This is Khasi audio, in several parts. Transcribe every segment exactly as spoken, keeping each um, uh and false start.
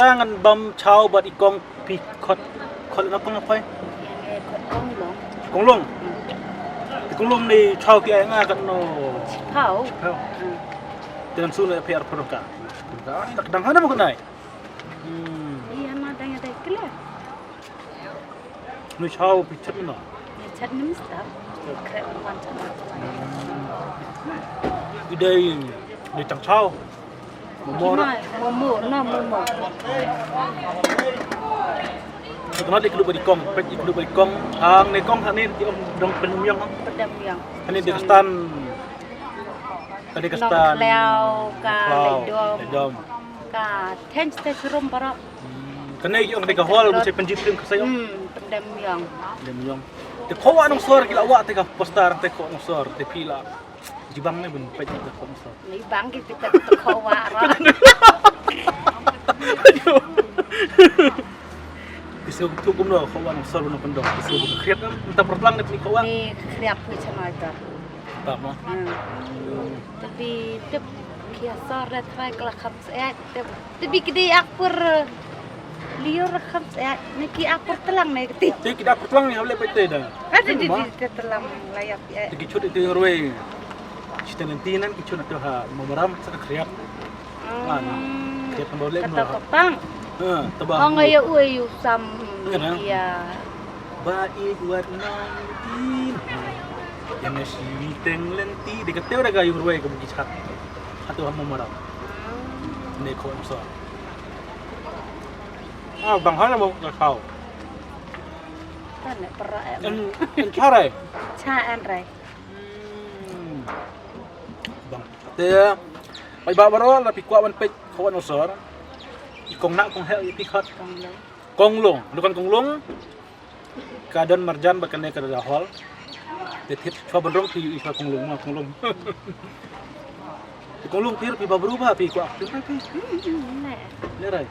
Ngan bam chaw bad i kong phi khot, khot na kong na phai. Ïa, khot kong long. Kong long. Hmm. Te kong long ne chaw phi ai nga katno? Phaw. Phaw. Hmm. Te ngan su ne phi arphew ka. Ka dang hana mo ka nai. Hmm. Ïa, ma dang ïa dai kle. Nui chaw phi chet mynno? Nui chet mynstep. Kre wan chet mynstep. I dei, dei tang chaw. Momo ra. Momo, na momo. Ka nat i klu bad i kong, peit i klu bad i kong. Hangne kong hangne ki ong dong Pyndenmyong. Pyndenmyong. Hangne dei ka stand. Ka dei ka stand. Nongkhlaw, ka Nongkhlaw, Laitdom. Laitdom. Ka Thanks te Shrum baroh. Hmm, kane ki ong dei ka hall, bunsien pynjip pynjip ka sa ïong. Hmm, Pyndenmyong. Pyndenmyong. Te Khowa Nongsor ki la wah te ka poster te Khowa Nongsor te phi la. Jibang ne bun peit te Khowa Nongsor. Ni bang ki te te Khowa ra. Ki shu tu kumno Khowa Nongsor bun pyndong. Ki shu bun khriat ne, mynta pyrtlang ne phi Khowa. Ni khriat phi channel ta. Ta mo. Hmm. Te bi tip ki asor da trai kla kham seh. Te, te bi ki dei akpur liur kham seh, ne ki akpur tlang ne kti. Te ki da akpur tlang ne hable pete da. Ada di di te tlang layap ya. Te ki chut itu roi. Chita nanti nan ki chut itu ha mamaram sa ka khriat. Hmm. Khriat tambah lek kata no. Tepang. Ha, tebang. Ong ayo ui usam. Iya. Ba ik wat nong tin. Yang nasi teng lenti de ka teu da ka yung roi ka buki chat. Hatu ham mamaram. Ne ko so. Ah, bang hal mo ka kau. Kan ne pera eh. En, en charai. Cha an rai. Hmm. Bang. Te pai ba baro la pi kwa ban pek ko no sor. I kong na kong hel i pi khat. Kong long. Kong long. Dukan Kong Long. Ka don marjan ba kane ka da hol. Te thit chwa ban rong phi i chwa Kong Long ma Kong Long. Te Kong Long phi phi ba bru ba phi kwa phi phi. Ne rai.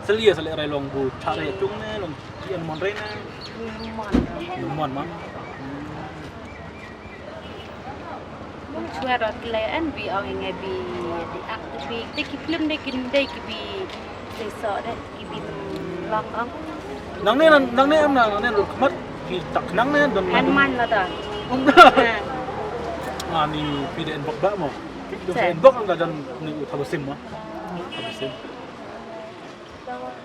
Selia sele rai long bu cha rai chung ne long ki an mon rai ne. Mon. Mon ma. Chwa rot le an bi ong nge bi di ak bi te ki film de kin de ki bi te so de ki bi long ong. Nang ne nang ne am nang ne lut khmat ki tak nang ne don. An man la da. Ong da. Ani pi de en bok ba mo. Pi de en bok da jan ni u thabasim mo. Thabasim.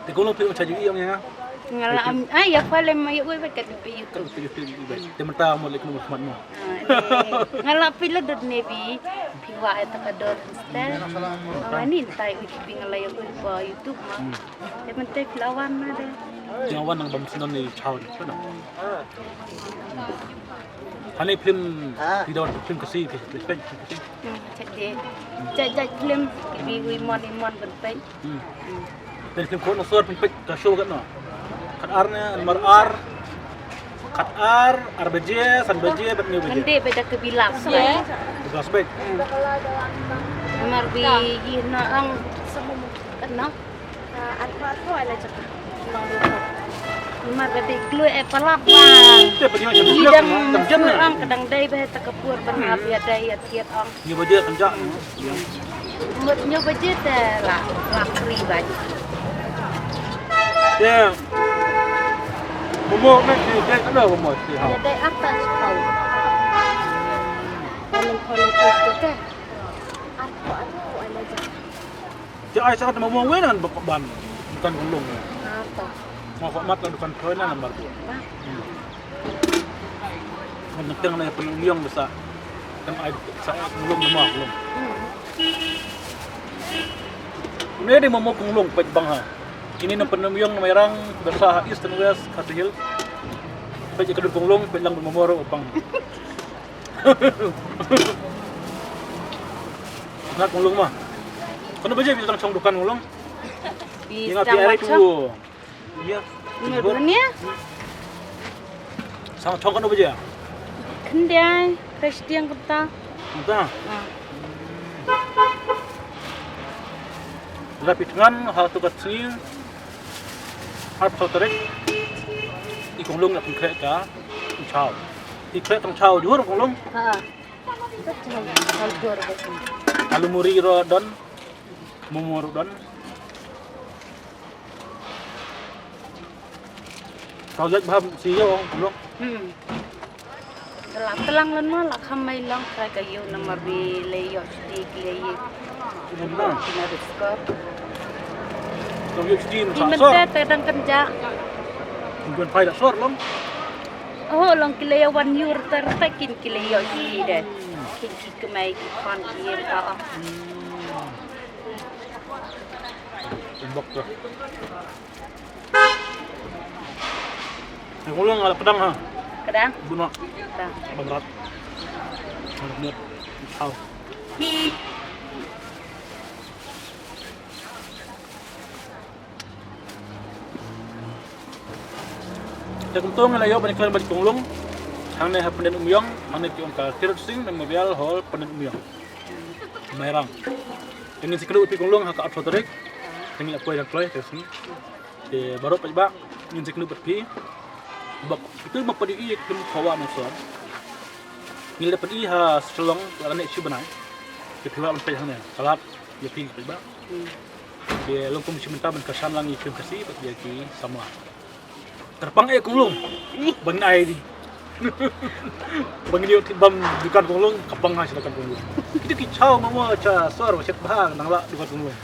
Te Kong Long phi u cha ju i ong ya. Nga la am ai ya pha le ma ya ui ba ka bi YouTube. Te mynta mo le kno khmat mo. Nga la phi la dot ne bi phi wa ai ta ka dor stel. Ani tai u ki bi nga la ya ui ba YouTube ma. Te mynta phi la wan na de. Jing wan nang bam snon ni chaw ni. Hane film phi don film kasi phi film kasi. Chat de. Chat chat film ki bi ui mon i mon ban pen. Hmm. Te film ko no sor pynpeit ka show katno. Kat ar ne, mar ar. Kat ar, ar baje, san baje, bad hynñiew baje. Ngan dei bad ka bilap. Bilap bad. Mar bi yi na ang katno. Ar ko ar ko ala jaka. Mar ka dei kloi e palap ba. Te pa jaka. Yi dang ang kadang dei ba ta ka pur ban hap ya dei ya thiat ang. Hynñiew baje kan jak. Mut hynñiew baje te la, la free ba. Te. Momo ne ki te ka da momo ti ha. Ada dai arta chipau. Kalau kalau tu te. Arta arta ada je. Te ai sa ka momo wen an bak ban. Bukan Kong Long. Arta. Mau kok mat kan bukan Kong Long nomor dua. Ngan teng na Pyndenmyong basa. Kan ai sa Kong Long nama Kong Long. Ne dei momo Kong Long peit bang ha. Kini na Pyndenmyong na Mairang basa ha East and West Khasi Hills. Peit ka dei Kong Long peit lang momo ro bang. Ngat Kong Long ma. Kano baje bi tang chong dukan Kong Long? Bi tang chong. Iya. Ngan dunia. Sang chong kano baje? Khyndai, khyndai kata. Kata. Rapi tngan ha tu ka sngi. Arphew tarik. I Kong Long na pynkhre ka chaw. I kre tang chaw jur Kong Long. Ha. Alu muri ro don. Momo ro don. Kau jait bha si ïa ong, Kumlong. Hmm. Telang telang lan ma la kham mai long trai ka ïew namar ba lei ïoh sdi ki lei ïew. Kumlong. Kina riskor. Kau ïoh sdi. Ki sa mynta sor. Te dang kan ja. Kumlong phai da sor long. Oh, long ki lei wan yur ter te kin ki lei ïoh sdi de. Kin ki kemai ki khon ki ïew ta ong. Bok tu. Yang ulang ada pedang ha. Kedang. Bunuh. Kedang. Abang rat. Anak muat. Tahu. Te kumto ngi la ïoh ban ïakren bad i Kumlong. Hangne ha Pyndenumïong, hangne ki ong ka Tirot Sing Memorial Hall Pyndenumïong. Mairang. Te ngin sa kynduh bad phi Kumlong ha ka arphew tarik. Te ngin ïa poi da kloi te sing. Te baroh paidbah ngin sa kynduh bad phi. Bad ito ba pat ïohi ïa ka khawa na sor. Ngi la pat ïohi ha Shillong la lane shi bnai. Te phi wan peit hangne. Ka lad ïa phi paidbah. Hmm. Te long kum shi mynta ban kyrshan lang ïa ki Khasi bad ïa ki samla. Kyrpang eh Kumlong. Ban ai di. Ban ïoh kit bam dukan Kumlong, ka pang ha sha dukan Kumlong. Kita ki chaw mamo cha sor wa shet bha nang la dukan Kumlong.